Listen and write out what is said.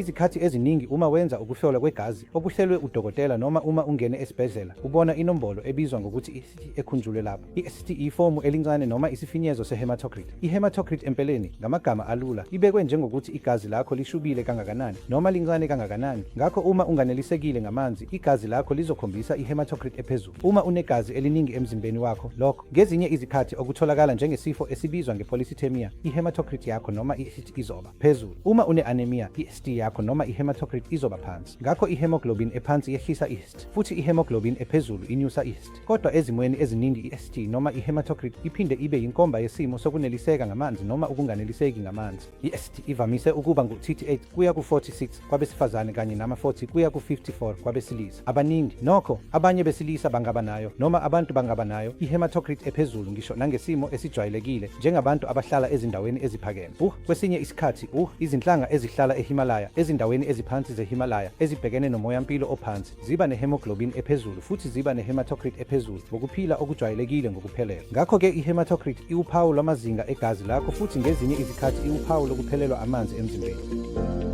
Izikhathi eziningi uma wenza ukuhlolwa kwegazi okuhlelwe udokotela noma uma ungene esibhedlela, ubona inombolo ebizwa ngokuthi i-HT ekhunjulwe lapho. I-HT iyifomu elincane noma isifinyezo se-hematocrit. I-hematocrit empeleni, ngamagama alula, ibekwe njengokuthi igazi lakho lishubile kangakanani noma lincane kangakanani. Ngakho uma unganelisekile ngamanzi, igazi lakho lizokhombisa i-hematocrit ephezulu. Uma unegazi eliningi emzimbeni wakho, lokho, ngezinye izikhathi okutholakala njengesifo esibizwa nge-polycythemia, i-hematocrit yakho noma i-HT izoba phezulu. Uma une-anemia, i-HT yakho noma i-hematocrit izoba phansi. Ngakho i-hemoglobin ephansi yehlisa i-HT, futhi i-hemoglobin ephezulu inyusa i-HT. Kodwa ezimweni eziningi i-HT noma i-hematocrit iphinde ibe yinkomba yesimo sokuneliseka ngamanzi noma ukunganeliseki ngamanzi. I-HT ivamise ukuba ngu-38 kuya ku-46 kwabesifazane kanye nama-40 kuya ku-54 kwabesilisa. Abaningi, nokho, abanye besilisa bangaba nayo, noma abantu bangaba nayo, i-hematocrit ephezulu ngisho nangesimo esijwayelekile, njengabantu abahlala ezindaweni eziphakeme. Kwesinye isikhathi, izinhlanga ezihlala eHimalaya, ezindaweni eziphansi zeHimalaya, ezibhekene nomoyampilo ophansi, ziba ne-hemoglobin ephezulu futhi ziba ne-hematocrit ephezulu ngokuphila okujwayelekile ngokuphelele. Ngakho-ke i-hematocrit iwuphawu lwamazinga egazi lakho futhi ngezinye izikhathi iwuphawu lokuphelelwa amanzi emzimbeni.